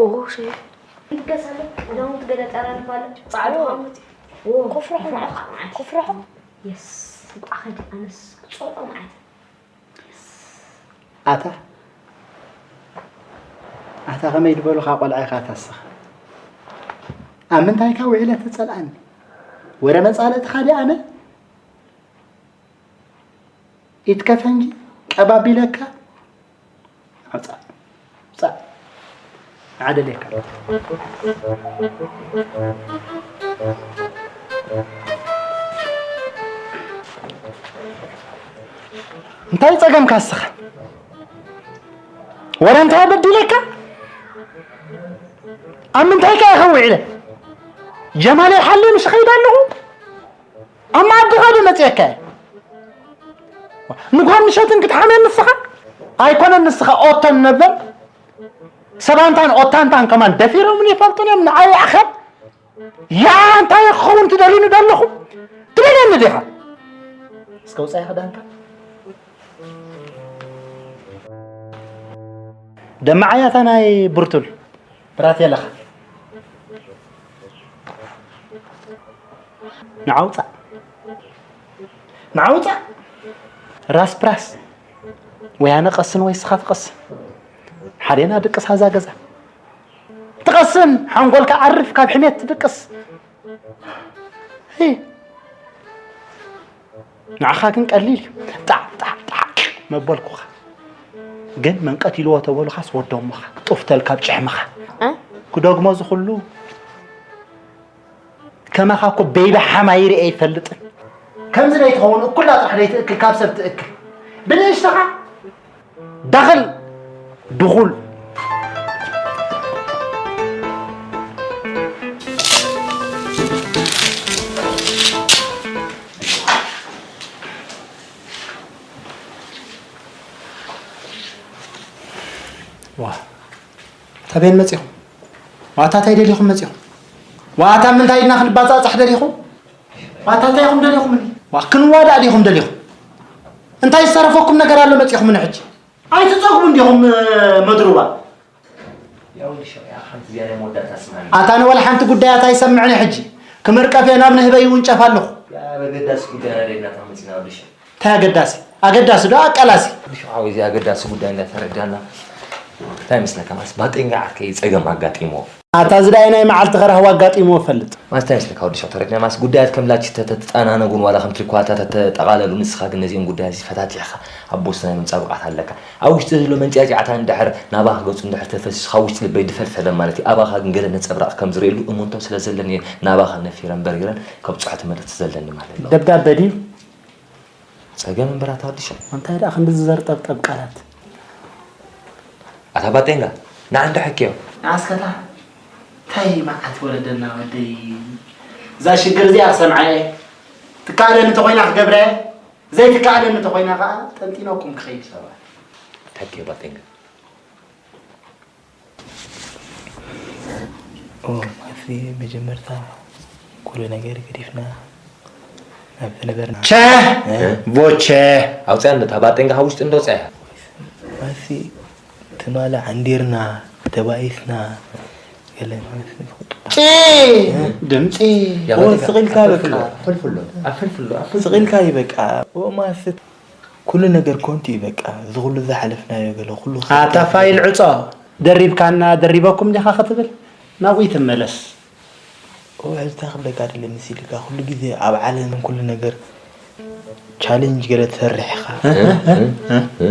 ኦሆ፣ ሸይ። ይገሳለ፣ ክዳውንቲ ገለ ጠራርፍ ኣሎ። ጻዕዳ ኦ። ኻሞት። ኦ፣ ኮፍርሖ፣ ኮፍርሖ። ኮፍርሖ። የስ፣ እንቋዕ ኸዲ ኣነስ ክጸልኦ ማለት። ኣታ፣ ኣታ ከመይ ዝበሉኻ ቆልዓ ኢኻ ኣታ እስኻ? ኣብ ምንታይካ ውዒለ ትጸልኣኒ? ወረ መጻልእትኻ ድየ ኣነ? ኢትከፈ እንጂ ቀባቢለካ። ኣውጻእ። ውጻእ። ንዓደልየካ። እንታይ ጸገምካ እስኻ? ወረ እንታይ በዲለካ? ኣብ ምንታይ ከ ኢኻ ውዒለ? ጀማለይ ሓልየ ምስ ኸይድ ኣለኹ። ኣብ መኣድኻ ዶ መጽየካ እየ? ንጓል ምሸትን ክትሓምየ ንስኻ? ኣይኮነን ንስኻ ኦቶን ነበር። ሰባንታን ኦታንታን ከማን ደፊሮምን ይፈልጡን እዮም ንዓይ ኣኸል። ያ እንታይ ክኸውን ትደልዩኒ ዶ ኣለኹም? ትደልየኒ ዲኻ? እስከ ውጻኢ ክዳንካ። ደማዓያታ ናይ ብርቱል ብራቴላኻ። ንዓውጻእ። ንዓውጻእ። ራስ ፕራስ። ወይ ኣነ ቀስን ወይ ስኻ ትቐስን። ሓዴና ድቅስ ሃዛ ገዛ። ትቐስን፣ ሓንጎልካ ዓርፍ፣ ካብ ሕሜት ትድቅስ። ሂ። ንዓኻ ግን ቀሊል እዩ። ጣዕ፣ ጣዕ፣ ጣዕ መበልኩኻ። ግን መንቀት ኢልዎ ተበሉኻስ ወደሞኻ። ጡፍተል ካብ ጭሕምኻ። እ? ክደግሞ ዝኽሉ ከማኻ እኮ በይበ ሓማይ ርእየ ኣይፈልጥን። ከምዚ ደይትኸውን እኩላ ጥራሕ ደይትእክል ካብ ሰብ ትእክል። ብንእሽተኻ ዳኽል ድኹል። ዋ፣ ታበየን መጺኹም? ዋታ እንታይ ደሊኹም መጺኹም? ዋታ ምንታይ ኢድና ክንባጻጻሕ ደሊኹም? ዋታ እንታይ ኢኹም ደሊኹም? ዋ፣ ክንዋዳእ ዲኹም ደሊኹም? እንታይ ዝተረፈኩም ነገር ኣሎ መጺኹም ንሕጂ? ኣይትጸግቡን ዲኹም፣ መድሩባ? ኣታ ንወላ ሓንቲ ጉዳያት ኣይሰምዕን ሕጂ። ክምርቀፍ እየ ናብ ንህበይ ይውንጨፍ ኣለኹ። ኣገዳሲ ጉዳይ ኣለና መጺና ወዲ ሸው። እንታይ ኣገዳሲ? ኣገዳሲ ዶ ኣቃላሲ? ወዲ ሸው ሓወይ፣ እዚ ኣገዳሲ ጉዳይ እንዳተረዳና። እንታይ ይመስለካ? ማስ ባጤንጋ ዓርከይ ጸገም ኣጋጢሞ። ኣታ እዚ ዳይ ናይ መዓልቲ ኸራህዋ ኣጋጢሞ ፈልጥ። ማስ እንታይ ይመስለካ ወዲ ሸው ተረድና? ማስ ጉዳያት ከም ላች ተተጣናነጉን ዋላ ከም ትሪኳታ ተተጠቓለሉ፣ ንስኻ ግን ነዚኦም ጉዳያት እዚ ፈታቲሕካ ኣብ ቦስቶ ናይ ምምጻእ ብቕዓት ኣለካ። ኣብ ውሽጢ ዘሎ መንጫዕጫዕታ እንድሕር ናባኻ ገጹ እንድሕር ተፈሲሱ፣ ካብ ውሽጢ ልበይ ድፈልፈለ ማለት እዩ። ኣባኻ ግን ገለ ነጸብራቕ ከም ዝርእየሉ እሙንቶ ስለ ዘለኒ እየ ናባኻ ነፊረን በሪረን ከብጽሖ ትምህርቲ ዘለኒ ማለት እዩ። ደብዳበ ድዩ? ጸገም እምበር ኣታ ወዲ ሸው። እንታይ ደኣ ክንዲ ዝዘርጠብጠብ ቃላት? ኣታ ባጤንጋ፣ ንዓ እንዶ ሕክዮ። ንዓስከታ፣ እንታይ መዓት ወረደና ወደይ? እዛ ሽግር እዚኣ ክሰምዓ እየ። ትከኣለኒ እንተኾይና ክገብረ እየ። ዘይትከኣለኒ እንተኾይና ከኣ ጠንጢነኩም ክኸይድ ሰባት። ሕክዮ ባጤንጋ። ኦ፣ ማሲ መጀመርታ ኩሉ ነገር ገዲፍና ናብ ዝነበርና ቸ! እ? ቮቸ! ኣውፅያ እንዶ፣ እታ ባጤንጋ ካብ ውሽጢ እንዶ ኣውፅያ። ማሲ ትማሊ ዓንዲርና፣ ተባኢስና፣ ገለ ማለት ንፍቕጡ። ጭ! ድምፂ። ኦ፣ ስቕ ኢልካ በቃ። ኣፈልፍሎ፣ ኣፈልፍሎ፣ ኣፈልፍሎ። ስቕ ኢልካ እዩ በቃ። ኦ፣ ማሲ ኩሉ ነገር ኮንቱ እዩ በቃ። እዚ ኩሉ ዝሓለፍናዮ ገለ ኩሉ ኣታ ፋይል ዕጾ። ደሪብካና ደሪበኩም ዲኻ ክትብል ናብኡ ይትመለስ። ኦ፣ ሕጂ እንታይ ክብለካ ደለ መሲልካ፣ ኩሉ ግዜ ኣብ ዓለም ኩሉ ነገር ቻሌንጅ ገለ ትሰርሕ ኢኻ። እ? እ? እ?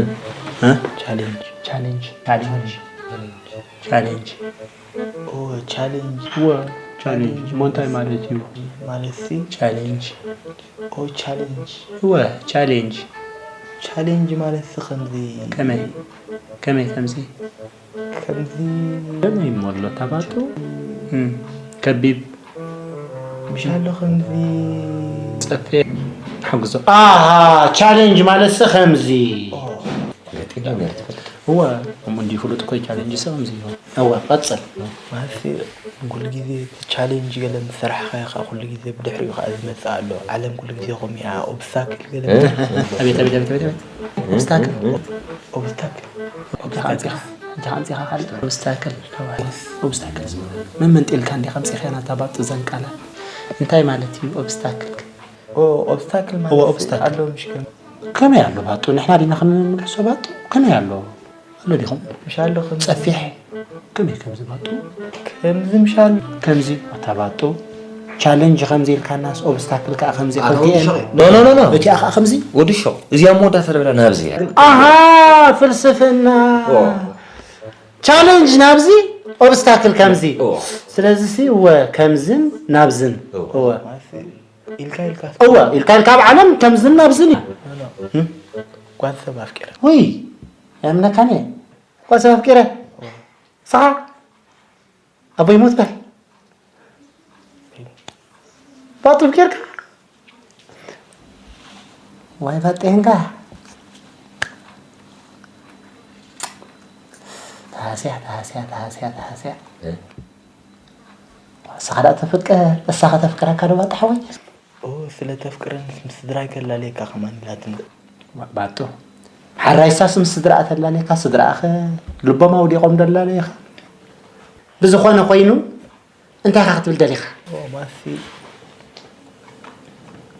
እ? ቻሌንጅ። ቻሌንጅ። ቻሌንጅ። ቻሌንጅ። ኦ፣ ቻሌንጅ። እወ፣ ቻሌንጅ። እሞ እንታይ ማለት እዩ? ማለት ሲ? ቻሌንጅ። ኦ፣ ቻሌንጅ። እወ፣ ቻሌንጅ። ቻሌንጅ ማለት ሲ ከምዚ ከመይ? ከመይ ከምዚ? ከምዚ ከመይ እሞ ኣሎ ታባጡ? እም፣ ከቢብ። ብሻሎ ከምዚ ጸፌ። ሓግዞ። ኣሃ፣ ቻሌንጅ ማለት ሲ ከምዚ። ኦ። ገጢምና ነይሩ ትፈልጥ? እወ፣ ከምኡ እንዲ ፍሉጥ እኮ እዩ፣ ቻሌንጅ ሰብ ከምዚ እዩ። እወ፣ ቀጽል። ማለት ኩሉ ግዜ እቲ ቻሌንጅ ገለ ምስ ሰራሕካዮ ከኣ ኩሉ ግዜ ብድሕሪኡ ከኣ ዝመጽእ ኣሎ። ዓለም ኩሉ ግዜ ከምኡ እያ፣ ኦብስታክል ገለ እ? መጽእ ኣሎ። ኣቤት፣ ኣቤት፣ ኣቤት፣ ኣቤት፣ ኣቤት። ኦብስታክል። እ? ኦብስታክል። ኦብስታክል። እንታይ ኣምጺኻ ካልእ? ኦብስታክል ተባሂሉ። ኦብስታክል መመንጢልካ እንዲኻ ኣምጺኻያ ናታ ባጡ ዘን ቃላት። እንታይ ማለት እዩ ኦብስታክል? ኦ፣ ኦብስታክል ማለት እወ፣ ኦብስታክል። ኣሎ ምሽ ከም ከመይ ኣሎ ባጡ? ንሕና ዲና ክንምልሶ ባጡ? ከመይ ኣሎ? ኣሎ ዲኹም? ምሽ ኣሎ ከም ጸፊሕ። ከመይ ከምዚ ባጡ? ከምዚ ምሽ ኣሎ። ከምዚ ኣታ ባጡ። ቻለንጅ ከምዚ ኢልካናስ ኦብስታክል ከኣ ከምዚ ኣነ ክልቲኤን። ወዲ ሸቕ-፣ ኖ፣ ኖ፣ ኖ፣ ኖ። እቲኣ ከኣ ከምዚ። ወዲ ሸቕ፣ እዚኣ መወዳእታ ደብላ ናብዚ እያ። ኣሃ፣ ፍልስፍና። ኦ። ቻለንጅ ናብዚ፣ ኦብስታክል ከምዚ። ኦ። ስለዚ ሲ እወ ከምዝን ናብዝን። ኦ። እወ። ኢልካ ኢልካ እወ ኢልካ ኢልካ ኣብ ዓለም ከምዝን ናብዝን እዩ። ኖ፣ ኖ። እም? ጓል ሰብ ኣፍቂረ። ውይ፣ ያምነካኒ። ጓል ሰብ ኣፍቂረ። ኦ። ሰዓ ኣቦይ ሞት በል። ባጡብ ጌርካ። ዋይ ባጤንካ። ተሃስያ፣ ተሃስያ፣ ተሃስያ፣ ተሃስያ። እ? ንስኻ ደኣ ተፍቅር፣ እሳ ከተፍቅረካ ዶ ባጣ ሓወይ? ኦ፣ ስለ ተፍቅረኒ ምስ ስድራይ ከላልየካ ከማን ኢላትኒ። ባ-፣ ባጡ። ሓራይሳስ ምስ ስድራኣ ተላልየካ፣ ስድራኣኸ ልቦም ኣውዲቖም ደላለየኻ? ብዝኾነ ኮይኑ፣ እንታይ ኢኻ ክትብል ደሊኻ? ኦ፣ ማሲ፣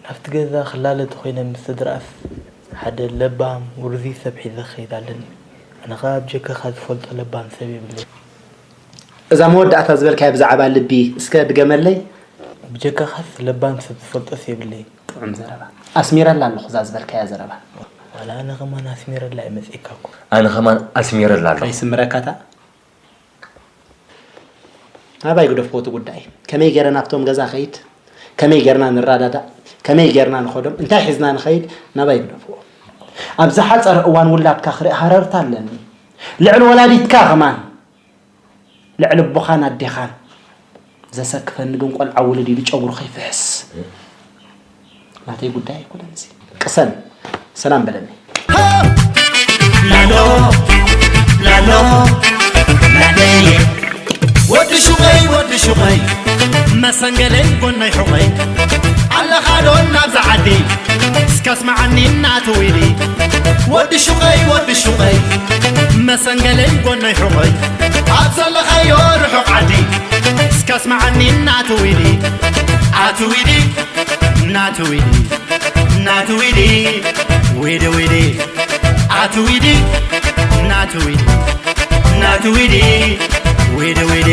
ናብቲ ገዛ ክላለ ተኾይነ ምስ ስድራኣስ ሓደ ለባም ውርዙይ ሰብ ሒዘ ክኸይድ ኣለኒ። ኣነ ኸኣ ብጀካኻ ዝፈልጦ ለባም ሰብ የብለይን። እዛ መወዳእታ ዝበልካያ ብዛዕባ ልቢ እስከ ድገመለይ። ብጀካኻስ ለባም ሰብ ዝፈልጦስ የብለይን። ጥዑም ዘረባ። ኣስሚረላ ኣለኹ እዛ ዝበልካያ ዘረባ። ዋላ ኣነ ኸማን ኣስሚረላ እየ መጺእካ እኮ። ኣነ ኸማን ኣስሚረላ ኣለኹ። ከይስምረካ እታ ናባይ ግደፍዎ እቲ ጉዳይ። ከመይ ገይረ ናብቶም ገዛ ኸይድ? ከመይ ገይርና ንረዳዳእ? ከመይ ገይርና ንኸዶም? እንታይ ሒዝና ንኸይድ? ናባይ ግደፍዎ። ኣብ ዝሓጸረ እዋን ውላድካ ክርኢ ሃረርታ ኣለኒ። ልዕሊ ወላዲትካ ኸማን፣ ልዕሊ ኣቦኻን ኣዴኻን። ዘሰክፈኒ ግን ቆልዓ ውሉድ ኢሉ ጨጉሩ ከይፍሕስ። ናተይ ጉዳይ ኣይኮነን እዚ። ቅሰን፣ ሰላም በለኒ። ላሎ፣ ላሎ፣ ላለየ። ወዲ ሹቐይ፣ ወዲ ሹቐይ፣ መሰንገለይ ጎነይ ሑቐይ፣ ኣለኻ ዶ ናብዛ ዓዲ? እስከ ኣስምዓኒ እናትዊዲ። ወዲ ሹቐይ፣ ወዲ ሹቐይ፣ መሰንገለይ ጎነይ ሑቐይ፣ ኣብ ዘለኻዮ ርሑቕ ዓዲ። እስከ ኣስምዓኒ እናትዊዲ። ኣትዊዲ፣ እናትዊዲ፣ እናትዊዲ፣ ዊዲ ዊዲ። ኣትዊዲ፣ እናትዊዲ፣ እናትዊዲ፣ ዊዲ ዊዲ።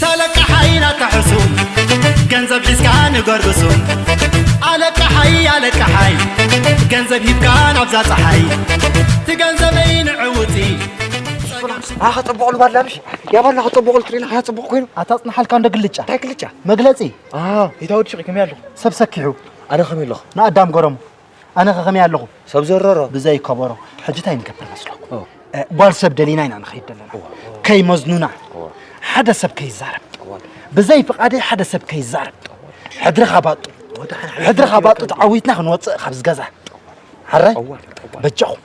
ተለቃሓይ ናታ ሕሱም፣ ገንዘብ ሒዝካ ንገርግሱም። ኣለቃሓይ፣ ኣለቃሓይ፣ ገንዘብ ሂብካ ናብዛ ጸሓይ። እቲ ገንዘበይ ንዕውቲ። ኣኸ ጽቡቕ ልባላምሽ? ያባላ ኸ ጽቡቕ ልትሪና ኸ ጽቡቕ ኮይኑ? ኣታ ጽንሓልካ እንደ ግልጫ። እንታይ ግልጫ? መግለጺ። ኣሃ፣ ይታ ወዲ ሹቕ ከመይ ኣለኹ? ሰብ ሰኪሑ። ኣነ ኸመይ ኣለኹ? ንኣዳም ገረሙ። ኣነ ኸ ከመይ ኣለኹ? ሰብ ዘረሮ። ብዘይ ከበሮ። ሕጂ እንታይ ንገብር መስለኩም? ኦ። እ፣ ጓል ሰብ ደሊና ኢና ንኸይድ ዘለና። እዋ፣ እዋ። ከይመዝኑና። እዋ። ሓደ ሰብ ከይዛረብ። እዋ። ብዘይ ፍቓደይ ሓደ ሰብ ከይዛረብ። እዋ። ሕድርኻ ባጡ። ወደ ሓደ ሕድርኻ ባጡ ተዓዊትና ክንወጽእ ካብዚ ገዛ። ሕራይ? እዋ፣ እዋ። በጃኹም።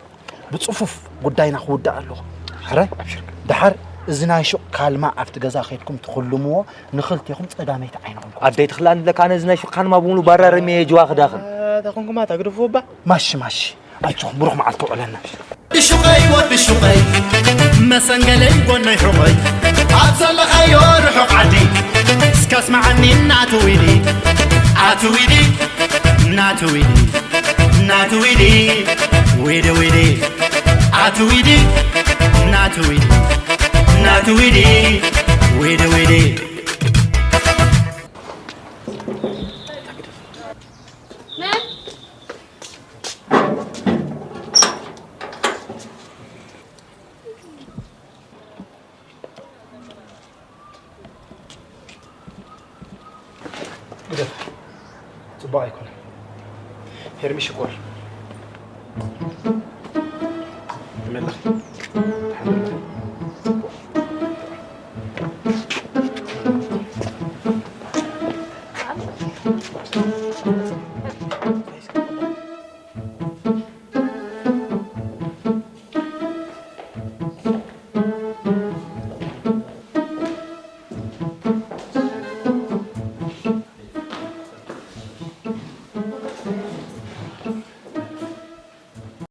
ብጽፉፍ ጉዳይና ክውዳእ ኣለዎ። ሕራይ? ኣብሽር። ደሓር እዚ ናይ ሹቕ ካልማ ኣብቲ ገዛ ከይድኩም ትኽልምዎ ንኽልቴኹም ጸጋመይቲ ዓይንኹም። ኣደይ ትኽልኣኒ ኣለካ፣ ኣነ እዚ ናይ ሹቕ ካልማ ብምሉ ባራርም እየ ጅዋ ክዳኽን። እ፣ ተኹንኩማ ተግድፉ እባ። ማሺ፣ ማሺ። ኣጆኹም፣ ብሩኽ መዓልቲ ውዕለና። ወዲ ሹቐይ፣ ወዲ ሹቐይ፣ መሰንገለይ ጎነይ ሑቐይ፣ ኣብ ዘለኻዮ ርሑቕ ዓዲ፣ እስከ ኣስምዓኒ እናትዊዲ፣ ኣትዊዲ፣ እናትዊዲ፣ እናትዊዲ፣ ዊዲ ዊዲ፣ ኣትዊዲ፣ እናትዊዲ፣ እናትዊዲ፣ ዊዲ ዊዲ። መን? ግደፍ። ጽቡቕ ኣይኮነን። ሄርሚ ሽኮር። ተመለኽ።